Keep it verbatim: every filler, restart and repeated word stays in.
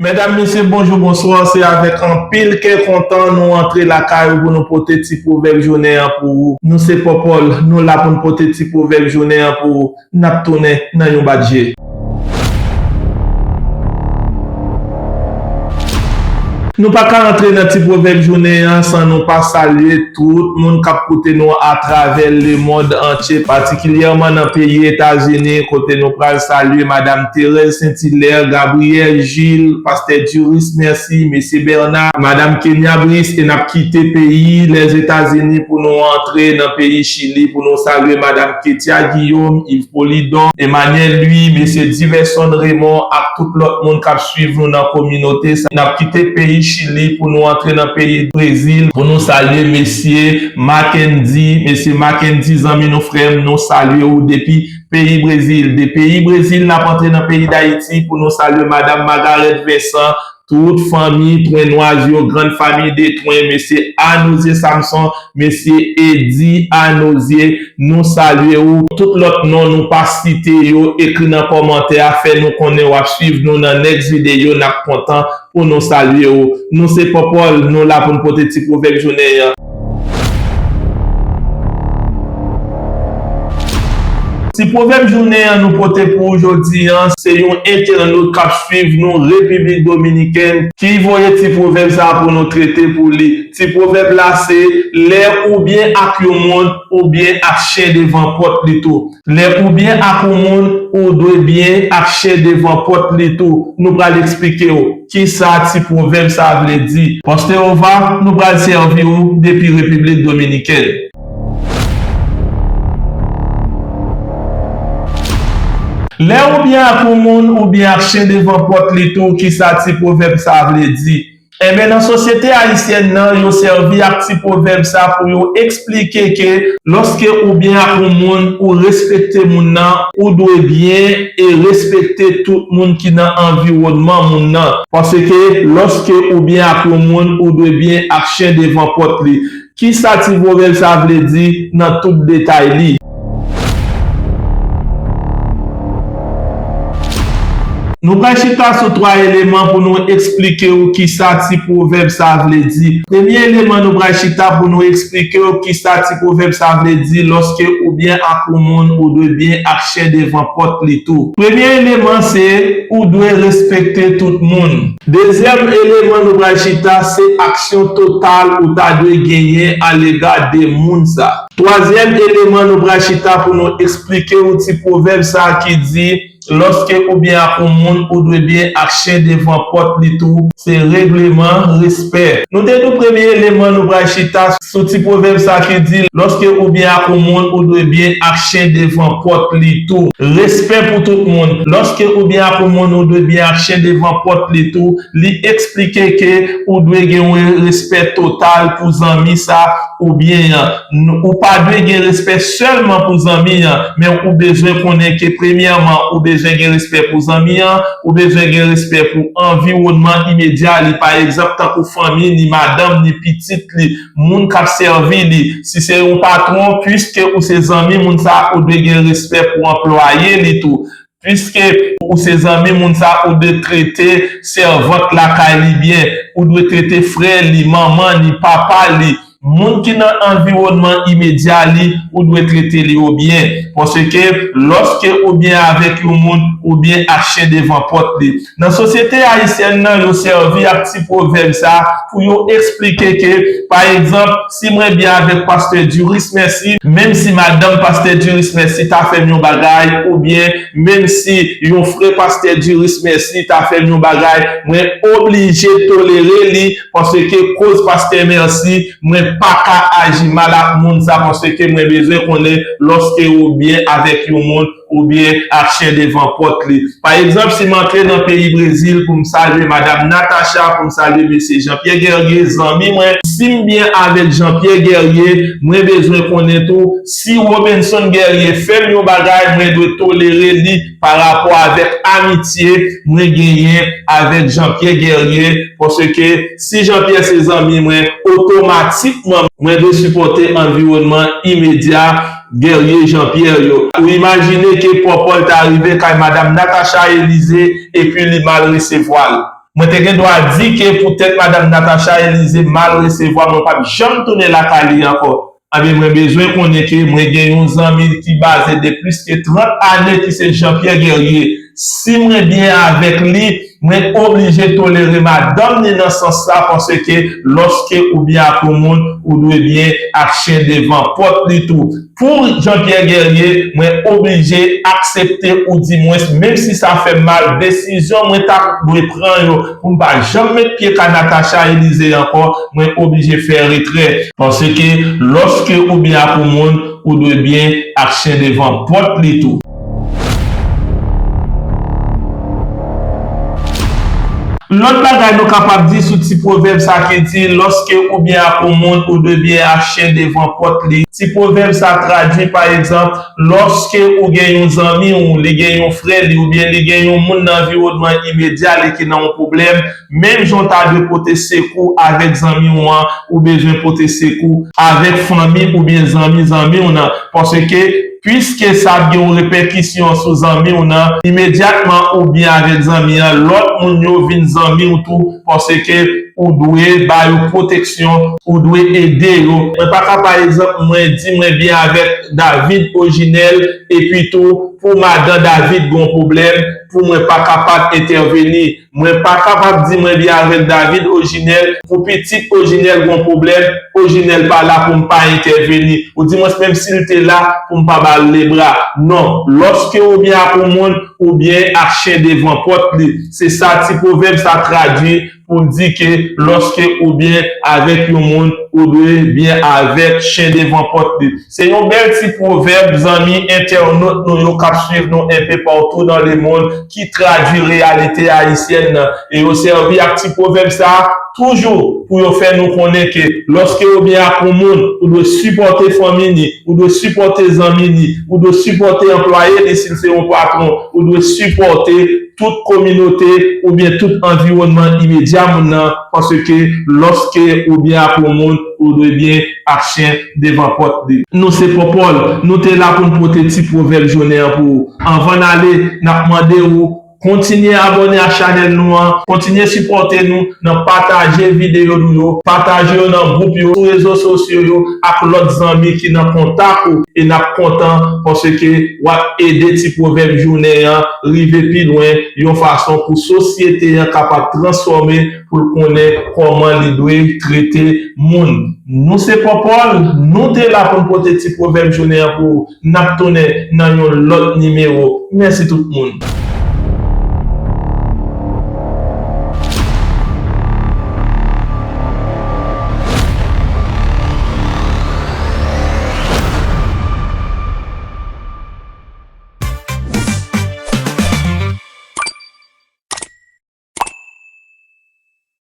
Medam, mesye, bonjou, bonswa. Se avèk anpil kè kontan nou antre lakay ou pou nou pote ti pwovèb jounen an pou ou. Nou se Pòpòl, nou la pou n pote ti pwovèb jounen an pou ou. N ap tounen nan yon bat je. Nou pa ka antre nan ti pwovèb jounen an san nou pa salye tout moun k ap koute nou atravè lemonn antye, patikilyèman nan peyi Etazini, kote nou pral salye Madam Thérèse Saint-Hilaire, Gabriel Gilles, Pastè Duris Merci, Mesye Bernard, Madam Kenya Brice, e n ap kite peyi Lèzetazini pou nou antre nan peyi Chili, pou nou salye Madam Ketia Guillaume, Yves Polidon, Emmanuel Louis, Mesye Diverson Raymond, ak tout lòt moun k ap swiv nou nan kominote sa. N ap kite peyi Chili pou nou antre nan peyi Brezil, pou nou salye Mesye Mackendy. Mesye Mackendy, zanmi nou, frè m, nou salye w depi peyi Brezil. De peyi Brezil, n ap antre nan peyi Dayiti pou nou salye Madam Margareth Vincent, tout fanmi Twennoise yo, grann fanmi de Twen, Mesye Anozye Samson, Mesye Eddy Anozye, nou salye ou. Tout lòt non nou pa site yo, ekri nan kòmantè a, fè nou konnen w ap swiv nou nan next video, n ap kontan pou nou salye ou. Nou se Pòpòl, nou la pou n pote ti pwovèb jounen an. Ti pwovèb jounen an nou pote pou ou jodi an, se yon entènot k ap swiv nou Repiblik Dominikèn ki voye ti pwovèb sa a pou nou trete pou li. Ti pwovèb la se, lè ou byen ak yon moun, ou byen ak chen devan pòt li tou. Lè ou byen ak yon moun, ou dwe byen ak chen devan pòt li tou. Nou pral eksplike w kisa ti pwovèb sa a vle di. Pastè Ova, nou pral sèvi w depi Repiblik Dominikèn. Lè ou byen ak yon moun, ou byen ak chen devan pòt li tou, kisa ti pwovèb sa a vle di? Enben, nan sosyete ayisyèn nan, yo sèvi ak ti pwovèb sa pou yo eksplike ke lòske ou byen ak yon moun, ou respekte moun nan, ou dwe byen e respekte tout moun ki nan anviwònman moun nan. Paske lòske ou byen ak yon moun, ou dwe byen ak chen devan pòt li. Kisa ti pwovèb sa vle di nan tout detay li? Nou pral chita sou twa eleman pou nou eksplike w kisa ti pwovèb sa vle di. Premye eleman nou pral chita pou nou eksplike w kisa ti pwovèb sa vle di, lòske ou byen ak yon moun, ou dwe byen ak chen devan pòt li tou. Premye eleman se, ou dwe respekte tout moun. Dezyèm eleman nou pral chita se aksyon total ou ta dwe genyen alega de moun sa. Twazyèm eleman nou pral chita pou nou eksplike w ti pwovèb sa ki di, lòske ou byen ak yon moun, ou dwe byen ak chen devan pòt li tou, se regleman, respè. Nou te di w premye eleman nou pral chita sou ti pwovèb sa ki di, lòske ou byen ak yon moun, ou dwe byen ak chen devan pòt li tou. Respè pou tout moun. Lòske ou byen ak yon moun, ou dwe byen ak chen devan pòt li tou. Li eksplike ke ou dwe gen yon respè total pou zanmi sa ou byen an. N-, ou pa dwe gen respè sèlman pou zanmi an, men ou bezwen konnen ke premyèman, ou bezwen gen respè pou zanmi an, ou bezwen gen respè pou anviwònman imedya li, pa egzanp, tankou fanmi li, madanm li, pitit li, moun k ap sèvi li. Si se yon patwon, piske ou se zanmi moun sa, ou dwe gen respè pou anplwaye li tou. Piske ou se zanmi moun sa, ou dwe trete sèvant lakay li byen, ou dwe trete frè li, manman li, papa li, moun ki nan anviwònman imedya li, ou dwe trete li yo byen. Paske lòske ou byen avèk yon moun, ou byen ak chen devan pòt li. Nan sosyete ayisyèn nan, yo sèvi ak ti pwovèb sa pou yo eksplike ke, pa egzanp, si mwen byen avèk Pastè Duris Mèsi, menm si madanm Pastè Duris Mèsi ta fè m yon bagay, oubyen menm si yon frè Pastè Duris Mèsi ta fè m yon bagay, mwen oblije tolere li, paske koz Pastè Mèsi, mwen pa ka aji mal ak moun sa, paske mwen bezwen konnen lòske ou byen avèk yon moun, ou byen ak chen devan pòt li. Pa egzanp, si m antre nan peyi Brezil pou m salye Madam Natacha, pou m salye Mesye Jean Pierre Guerrier, zanmi mwen, si m byen avèk Jean Pierre Guerrier, mwen bezwen konnen tou, si Robenson Guerrier fè m yon bagay, mwen dwe tolere li pa rapò avèk amitye mwen genyen avèk Jean Pierre Guerrier, paske si Jean Pierre se zanmi mwen, otomatikman, mwen dwe sipòte anviwònman imedya Guerrier Jean Pierre yo. Ou imajine ke Pòpòl ta rive kay Madam Natacha Elysée epi li mal resevwa l. Mwen te gen dwa di ke poutèt madanm Natacha Elize mal resevwa mwen, m p ap janm tounen lakay li ankò. Anben, mwen bezwen konnen ke mwen gen yon zanmi ki baze de plis ke trant ane, ki se Jean Pierre Guerrier. Si mwen byen avèk li, mwen oblije tolere madanm ni nan sans sa, paske lòske ou byen ak yon moun, ou dwe byen ak chen devan pòt li tou. Pou Jean Pierre Guerrier, mwen oblije aksepte, oudimwens, menm si sa fè m mal, desizyon mwen ta dwe pran yo pou m pa janm met pye kay Natacha Elize ankò, mwen oblije fè retrè. Paske lòske ou byen ak yon moun, ou dwe byen ak chen devan pòt li tou. Lòt bagay nou kapab di sou ti pwovèb sa ki di, lòske ou byen ak yon moun, ou dwe byen ak chen devan pòt li. Ti pwovèb sa tradui, pa egzanp, lòske ou gen yon zanmi w, li gen yon frè li, oubyen li gen yon moun nan anviwònman imedya li ki nan yon pwoblèm, menm jan w ta dwe pote sekou avèk zanmi w an, ou bezwen pote sekou avèk fanmi oubyen zanmi zanmi w nan. Paske, piske sa ap gen yon repèkisyon sou zanmi w nan, imedyatman ou byen avèk zanmi an, lòt moun yo vin zanmi w tou, paske ou dwe ba yo pwoteksyon, ou dwe ede yo. Mwen pa ka, pa egzanp, mwen di mwen byen avèk David Oginel, epi tou, pou madan David gon pwoblèm, pou mwen pa kapab entèveni. Mwen pa kapab di mwen byen avèk David Oginel, pou pitit Oginel gon pwoblèm, Oginel pa la pou m pa entèveni. Oudimwens, menm si l te la, pou m pa ba l lebra. Non, lòske ou byen ak yon moun, ou byen ak chen devan pòt li. Se sa ti pwovèb sa tradui pou l di ke lòske ou byen avèk yon moun, ou dwe byen avèk chen devan pòt li. Se yon bèl ti pwovèb, zanmi entènot nou yo k ap swiv nou enpe patou nan lemonn, ki tradui reyalite ayisyèn nan. E yo sèvi ak ti pwovèb sa a toujou pou yo fè nou konnen ke lòske ou byen ak yon moun, ou dwe sipòte fanmi ni, ou dwe sipòte zanmi ni, ou dwe sipòte anplwaye li si l se yon patwon, ou dwe sipòte tout kominote oubyen tout anviwònman imedya moun nan, paske lòske ou byen ak yon moun, ou dwe byen ak chen devan pòt li. Nou se Pòpòl, nou te la pou n pote ti pwovèb jounen an pou ou. Anvan n ale, n ap mande ou kontinye abòne a chanèl nou an, kontinye sipòte nou nan pataje videyo nou yo, pataje yo nan gwoup yo, sou rezo sosyo yo, ak lòt zanmi ki nan kontak ou. E n ap kontan paske w ap ede ti pwovèb jounen an rive pi lwen, yon fason pou sosyete an kapab transfòme, pou l konnen kòman li dwe trete moun. Nou se Pòpòl, nou te la pou n pote ti pwovèb jounen an pou ou. N ap tounen nan yon lòt nimewo. Mèsi tout moun.